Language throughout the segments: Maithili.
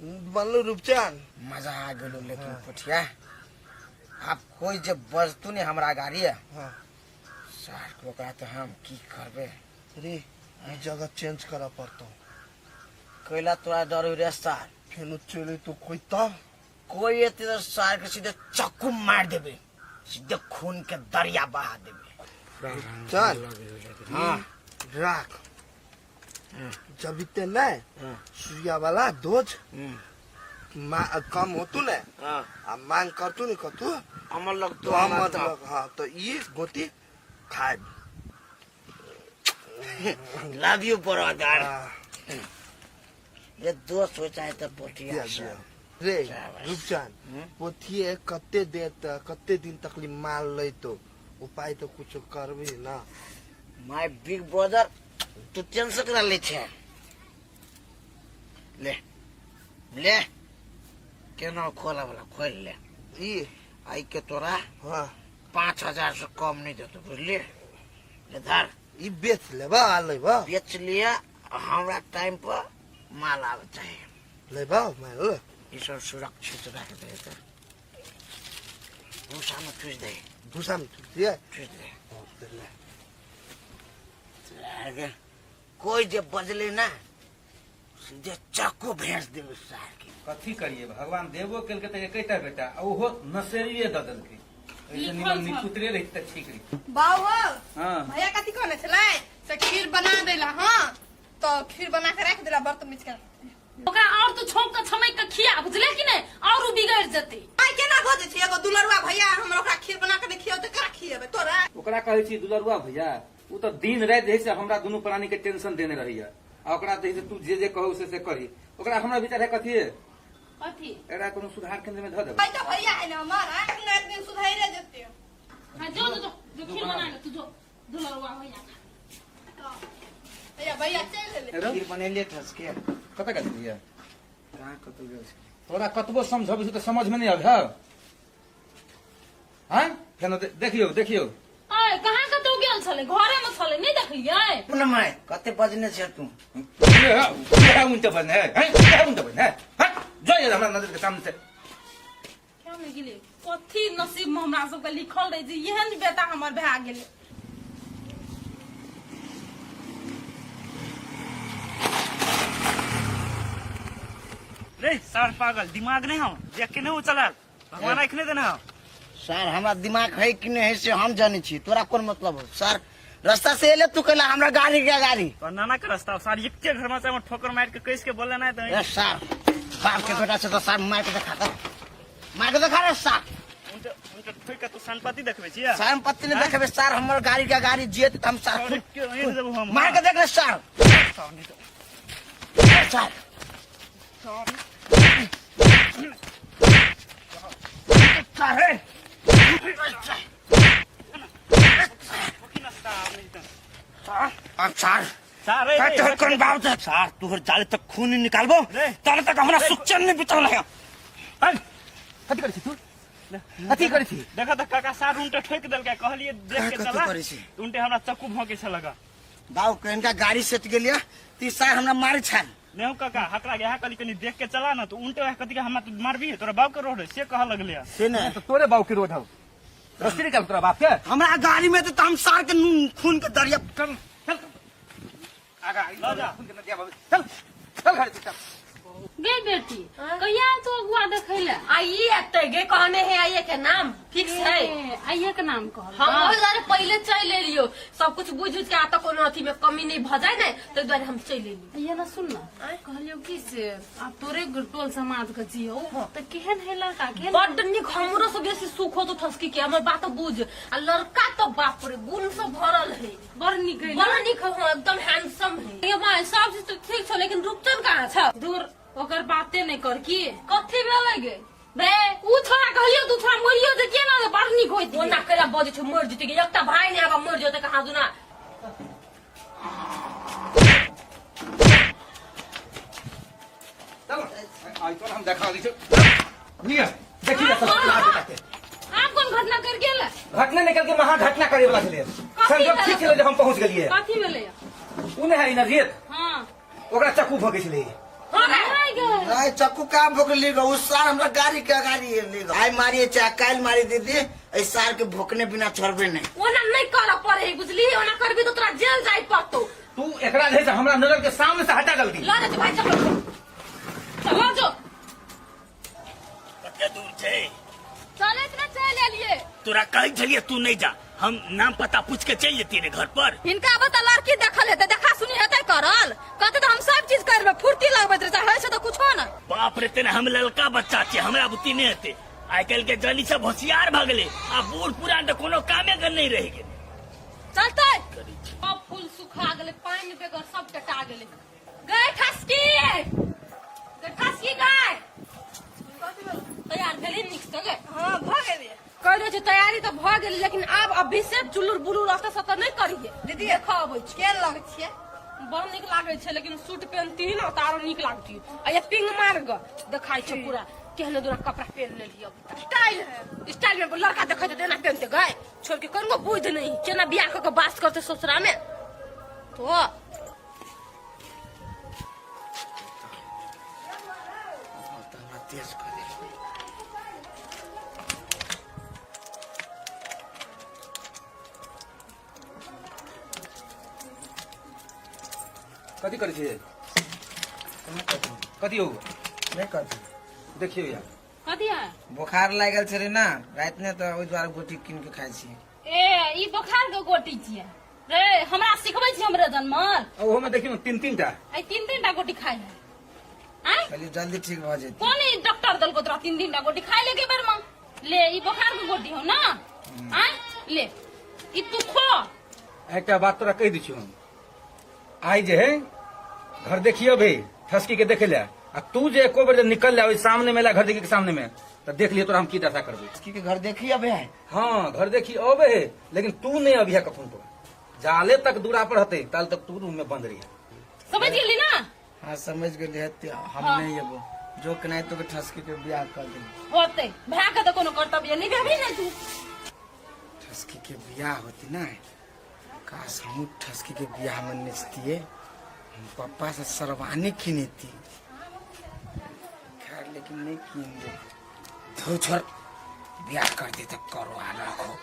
बनलो रूपचंद। मजा आ गेलो। लेकिन पोठिया, आब कोई जे बजतू ने हमरा गाड़ी है। सार के ओकरा तो हम की करबे? रे, ई जगह चेंज करऽ पड़तो। कैला तोरा डर हो रे सार? फेनो चले तो कोई तब कोई एते तो सार के सीधे चक्कू मार देबे, सीधे खून के दरिया बहा देबे। चल। हाँ। राख, जब इतने नहीं सुइया वाला डोज कम होतू ने आ मांग करतू ने कतू अमर लग तो हम मतलब हाँ, तो ये गोटी खाए। Love you brother. हाँ, ये दोस्त हो चाहे तो पोठिया दिया, से। दिया। रे रूपचंद, पोथिए कते देर तक, कते दिन तक ली माल लेतो? उपाय तो कुछ करबी ना। माय बिग ब्रदर, तू टेंशन करा ले छे। ले ले, केना खोला वाला खोल ले। ई आई के तोरा 5000 से कम नहीं देतो, बुझलिए? ले धर। ई बेच लेबा आ लेबा। बेच लिया, हमरा टाइम पर माल आवे चाहिए। लेबा माल। ई सब सुरक्षित रख दे, तो भूसा में ठूस दे। भूसा में ठूस दिए? ठूस दे। ले। आगे कोई जे बजले ना, सीधे चाकू भेज देबे सार के। कथी करिए, भगवान देबो केलकै तऽ एकेटा बेटा आ ओहो नसेरिये दऽ देलकै। एहिसँ लिखल निमन छल। निपुतरे रहित तऽ ठीक रहित। बाबू। हाँ। भैया कथी कहने छलै से खीर बना देला। हाँ, तो खीर बना के राख देला, बर्तन बीच के। ओकरा और तू छौंक के छमैक के खिया, बुझले कि नहीं? और उ बिगड़ जेतै। आइ केना भऽ जेतै? एगो दुलरुआ भैया, हमरा ओकरा खीर बना के नहि खियाउ तऽ ककरा खियेबै? तोरा? ओकरा कहै छी दुलरुआ भैया, ओ तऽ दिन राति जे है से हमरा दुनू प्राणी के टेंशन देने रहैया आ ओकरा जे है से तू जे जे कहू से से करी। ओकरा हमरा विचार है कथी? कथी? एकरा कोनो सुधार केंद्र में धऽ देबै। भाई तो भैया है ना हमार, एक ना एक दिन सुधैरे जेतै। हाँ, जो जो जो जो, खीर बना ले तू, जो दुलरुआ भैया। भैया, भैया चलि एलै। हेलो। खीर बनेलिए ठसके। कतऽ गेल छलियै? कहाँ कतौ गेल छलियै। तोरा कतबो समझबै छी तऽ समझ में नहीं आबै हौ। हाँ, फेनो देखियौ देखियौ। आय, कहाँ कतौ गेल छलै? घरे में छलै, नहीं देखलियै? अपना माय कते बजने छै तू? उनटे बजने है, हैं उनटे बजने है। हट जो ये हमरा नजर के सामने से। क्या में गेलै? कथी नसीब में हमरा सबके लिखल रहे जे एहन बेटा हमर भए गेलै। रे सार पागल, दिमाग नहीं हम देख के नहीं चलाल, भगवान आँख नहीं देना हम। सर, हमरा दिमाग है कि नहीं है से हम जाने छी, तोरा कोन मतलब हो? सर, रास्ता से एले तू कहला हमरा गाड़ी के गाड़ी। तो नाना के रास्ता सार, एके घर में से हम ठोकर मार के कैस के बोले ना तो। ए सर, बाप के बेटा से तो सर, मार के देखा तो, मार के देखा रे सर। उनके उनके ठोक के तू संपत्ति देखबे छियै? संपत्ति नहीं देखबे सर, हमर गाड़ी के गाड़ी जियत त हम सर। और के ऐंठ देबो हम। मार के देख ले सर। सार नहीं तो। सर। सर हे। अब सर। सार रे। तोहर कोन बाप दे सर, तोहर जाले तक खून नहीं निकालबो रे। ताले तक हमरा सुख चैन नहीं बितल है। कथी करै छी तू? कथी करै छी? देखा त काका, सार उनटे ठोक देलकै, कहलिए देख के कथी चला। करै छी? उनटे हमरा चक्कू भोंके छलक। बाबू के इनका गाड़ी सेट गेलिया ती सर हमरा मारे छल। नहीं काका, हकरा गया कहली कनी देख के चला ना, तो उनटे वह कथी के हमरा तू मारबी, तोरा बाप के रोड है से कह लगले। से ने तो तोरे बाप के रोड हौ, रस्सी निकाल तोरा बाप के। हमरा गाड़ी में तो हम सार के नून खून के दरिया। चल चल आगा। ल जा। खून के नदिया बहबै। चल चल घरे चल। गे बेटी, कहिया तो अगुआ देखै ले? आइए एते गे, कहने है आइए के नाम फिक्स है। ए, आइए के नाम कहल। हम ओहि दुआरे पहिले चलि एलियो, सब कुछ बुझि उझ के, आ तऽ कोनो अथी में कमी नहीं भऽ जाय ने, ताहि दुआरे हम चलि एलियो। ये ना सुन ना, कहलियो की से आब तोरे टोल समाज के जियो तऽ केहन है लड़का, केहन? बड्ड नीक, हमरो से बेसी सुख होतो ठसकी के। हमर बात बुझ, आ लड़का तो बाप रे गुण से भरल है। बड़ नीक है ना? बड़ नीक है, हाँ, एकदम हैंडसम है। ये माय, सब चीज तो ठीक छौ, लेकिन रूपचन कहाँ छौ? दूर, ओकर बाते नहीं कर की। कथी भेलै गे? बे उ छोरा कहलियो तू छोरा मरियो जे केना जे बड़ नीक होइत। ओना कैला बजै छौ मरि जेतै गे? एकटा भाय नहि आबा मरि जेतै कहाँ दुना। चल, आई तोरा हम देखा दै छी। लिअ, देखी ले सब बेटा के। आब कोन घटना कर गेल? घटना निकल के महा घटना करे वाला छलै। संजोग ठीक छलै जे हम पहुंच गेलियै। कथी भेलै? उ नहि है इनरजीत? हाँ। ओकरा चक्कू भोगे छलै। हाँ। गे नहीं चक्कू कहाँ भोकली गो उस सार हमरा गाड़ी के गाड़ी ले गो आइ मारिए चाहे काल्हि मारी दीदी एहि सार के भोकने बिना छोड़बे नहीं ओना नहीं करऽ पड़े बुझली ओना करबी तो तोरा जेल जाय पड़तो तू एकरा जे है से हमरा नजर के सामने से हटा जल्दी लऽ जा भाई चलो चलो जो कते दूर छै चलैत ना चलि एलियै तोरा कहै छलियै तू नहि जा हम नाम पता पूछ के चलि जतियै ने घर पर हिनका अब तऽ लड़की देखल हेतै देखा सुनी हेतै करल कहते तऽ हम सब चीज करबै फुर्ती लगबैत रहै छै, होइ छै तऽ कुछो ने बाप रे तेना हम ललका बच्चा छियै हमरा बुद्धि नहि हेतै आइ काल्हि के जनी सब होशियार भऽ गेलै आ बूढ़ पुरान तऽ कोनो कामे के नहि रहि गेलै चलतै सब फूल सुखा गेलै पानि बेगर सब टटा गेलै गै ठसकी गै ठसकी गै तैयार भेली नीक से गै हँ भऽ गेलै कहि दै छै तैयारी तऽ भऽ गेल लेकिन आब अभी से चुलुर बुलुर ओतऽ सतऽ नहि करिहे दीदी देखऽ अबै छै केहन लगै छियै बड़ नीक लागै छै लेकिन सूट पेनती ने तऽ आरो नीक लागती आ ये पिंग मार ग देखाइ छै पूरा केहने दूरा कपड़ा पेन लेली अभी तक स्टाइल है स्टाइल में लड़का देखै छै तेना पेनते गए छोड़ के कनको बुझ नहीं केना बियाह कऽ के बास करते ससुरा में तो तऽ हमरा तेज कऽ दे कथी करै छियै कहाँ कथी कथी हो नहि कथी देखियौ यार कथी है बोखार लागि गेल छलै ने राति ने तऽ ओहि दुआरे गोटी कीन के खाइ छी ए ई बोखार के गोटी छियै रे हमरा सिखबै छी हमरे जनमल आ ओहो में देखियौ ने तीन तीन टा आई तीन तीन टा गोटी खाइ है आय कहलियै जल्दी ठीक भऽ जेतै कोन ई डॉक्टर देलको तोरा तीन तीन टा गोटी खाइ ले के बेर में ले ई बोखार के गोटी हो ना आय ले ई तू खो एकटा बात तोरा कहि दै छियौ हम आइ जे है घर देखियो भाई ठसकी के देखे ले आ तू जे एको बेर जे निकल ले ओहि सामने में घर देखी के सामने में तऽ देख लियो तोरा हम की दशा करबै की के घर देखी अबे है हाँ घर देखी अबे है लेकिन तू नहीं अबिहे कखन तो जाले तक दूरा पर हते ताल तक तू रूम में बंद रही समझ गेली ना हाँ समझ गेली हते हम नहीं एबो जो के नहीं तो के ठसकी के बियाह कर देब होते भए के तऽ कोनो कर्तव्य नहीं भेबी नहीं तू ठसकी के बियाह होती ना काश हमहूँ ठसकी के बियाह में नचतिए हम पप्पा से शेरवानी किनेती खैर लेकिन नहीं कीन दे धो छोड़ बियाह कर दे तो करो आ रखो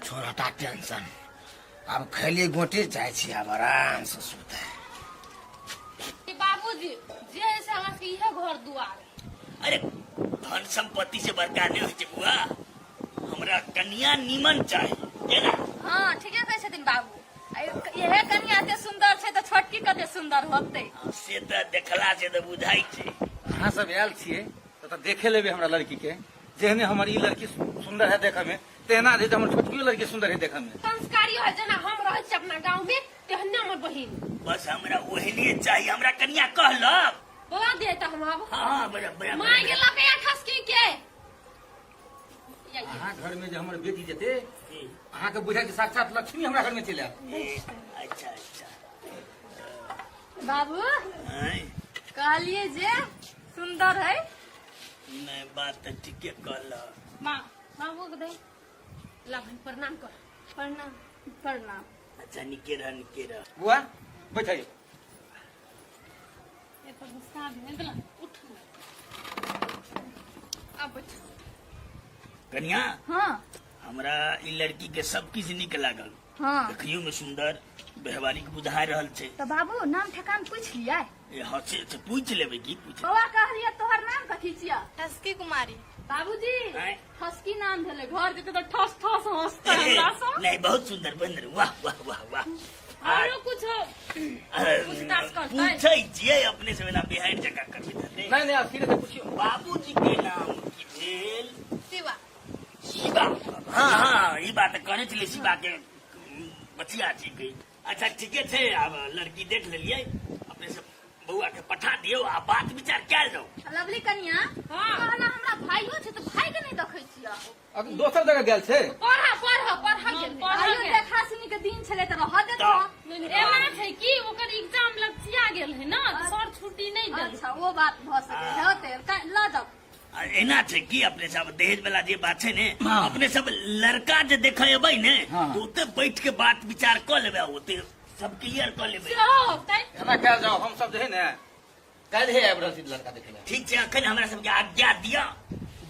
छोड़ हटा टेंशन आब खैली गोटी जाइ छी आब आराम से सुते बाबूजी जे ऐसे हमरा सबके इहे घर दुआर अरे धन संपत्ति से बड़का नहीं होइ छै बुआ हमरा कनिया नीमन चाही केना हँ ठीके कहै छथिन बाबू आ इहे कनिया एते सुन्दर छै तऽ छोटकी कते सुन्दर होतै से तऽ देखला से तऽ बुझाइ छै अहाँ सब आयल छियै तऽ देखे लेबै हमरा लड़की के जेहने हमर ई लड़की सुंदर है देखऽ में तेहना जे हमर छोटकियो लड़की सुंदर है देखऽ में संस्कारी है जेना हम रहै छी अपना गाँव में तेहने हमर बहिन बस हमरा ओहने चाही हमरा कनिया कहलक बोला दिए तऽ हम आब हाँ हाँ बड़ा बड़ा माय गेल लके ठसकी के अहाँ घर में जे हमर बेटी जेते अहाँके बुझाय कि साक्षात लक्ष्मी हमरा घर में चलि आयत अच्छा अच्छा बाबू आँय, कहलिए जे सुन्दर है नहि बात तऽ ठीके कहलक माँ बाबू के दे ला बहिन प्रणाम कर प्रणाम प्रणाम अच्छा निके रह निके रह बुआ बैठिए ए पर गुस्सा भेल गेला उठ अब बैठ कनिया हाँ हमरा ई लड़की के सब किछु नीक लागल हाँ देखियो में सुंदर व्यवहारिक बुझा रहल छै तऽ बाबू नाम ठेकान पूछ लियै ए हँ से से पूछि लेबै की पूछ बौआ कहलियै तोहर नाम कथी छियै ठसकी कुमारी बाबूजी आँय? ठसकी नाम भेलै घर जेतै तऽ ठस ठस हँसतै हमरा सब नहीं बहुत सुंदर बंदर वाह वाह वाह वाह आरो कुछ पूछताछ करतै पूछै छियै अपने से बिना बिहार जकाँ करबै तऽ नहि। नहीं नहीं आप सीधे से पूछियो बाबूजी के नाम की भेल शिवा शिवा हाँ हाँ ई बात कहने छलियै शिवा के बचिया छी कही अच्छा ठीके छै आब लड़की देख लेलियै अपने से बौआ के पठा दियौ आ बात विचार कयल जाउ लवली कनिया हाँ। कहला हमरा भाइयो छै तऽ भाई के नहि देखै छियै अभी दोसर जगह गेल छै पढ़ा पढ़ा पढ़ा गेल पढ़ऽ आइयो गेल। देखा सुनी के दिन छलै तऽ रहऽ देत तऽ एना छै कि ओकर एग्जाम लगचिया गेल है ना तऽ सर छुट्टी नहीं देल अच्छा वो बात भऽ सकै है होतै लऽ जाउ आ एना छै कि अपने सब दहेज वाला जे बात छै ने, हाँ। अपने सब लड़का जे देखे एबै ने, हाँ। तो ओते बैठ के बात विचार कऽ लेबै आ ओते सब क्लियर कऽ लेबै। सेहो होतै। एना कयल जाओ, हम सब जे है ने काल्हि आबि रहल छी लड़का देखे लए। ठीक छै, अखन हमरा सबके आज्ञा दिअ,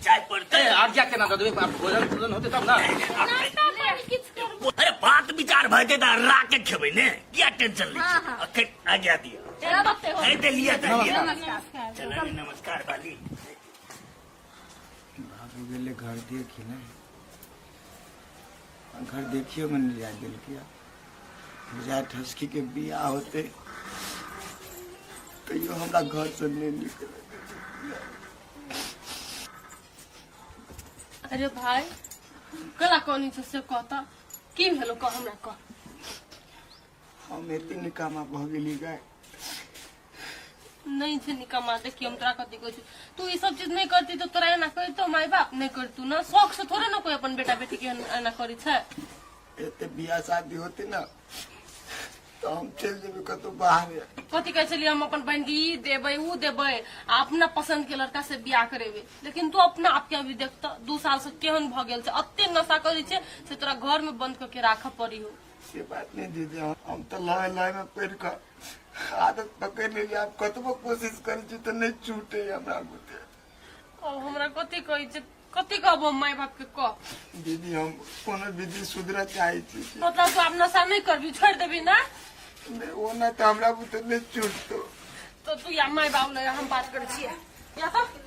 जाय पड़तै। ए, आज्ञा केना दऽ देबै? आब भोजन तोजन होतै तब ने। नाश्ता पानी किछु करबै। अरे बात विचार भऽ जेतै तऽ रा के खेबै ने, किया टेंशन लै छी? अखन आज्ञा दिअ। नमस्ते हो। ए, तऽ लिअ, तऽ लिअ। नमस्कार। चल नमस्कार बाली। बाबू गेलै घर देखी ने, घर देखियो में नहीं जाय देलकै। बुझाय ठसकी के बियाह होते तैयो हमरा घर से नहीं निकले। अरे भाई, कला कोनी छै से कहता की भेलो? कह हमरा, कह। हम एते निकामा भऽ गेली गाय? नहीं छै निकम्मा। देखियो, हम तोरा कथी कहै छी, तू ई सब चीज नहीं करती तो तोरा एना कहितो माय बाप? नहीं करतू ना। शौक से थोड़े ना कोई अपन बेटा बेटी के एना करी छै। एते बियाह शादी होते ना तो हम चल जेबै कतौ बाहर। कथी कहै छलियै? हम अपन बहन के ई देबै, ऊ देबै आ अपना पसंद के लड़का से बियाह करेबै। लेकिन तू अपना आप के अभी देखत, 2 साल से केहन भऽ गेल छै। अते नशा करै छै से तोरा घर में बंद करके राखऽ पड़ी हो। से बात नहीं दीदी, हम तो लय लय में पढ़ कऽ आदत पकड़ लेलियै। आब कतबो कोशिश करै छी तऽ नहीं छूटे हमरा बुते। अब हमरा कथी कहै छै? कथी कहबो माय बाप के, कह। दीदी, हम कोनो विधि सुधरऽ चाहै छी। मतलब तू आब नशा नहीं करबी, छोड़ देबी ना? नहीं, ओ ना तऽ हमरा बुते नहीं छूटतो। तो तू या माय बाप लग हम बात करै छियै, या तो।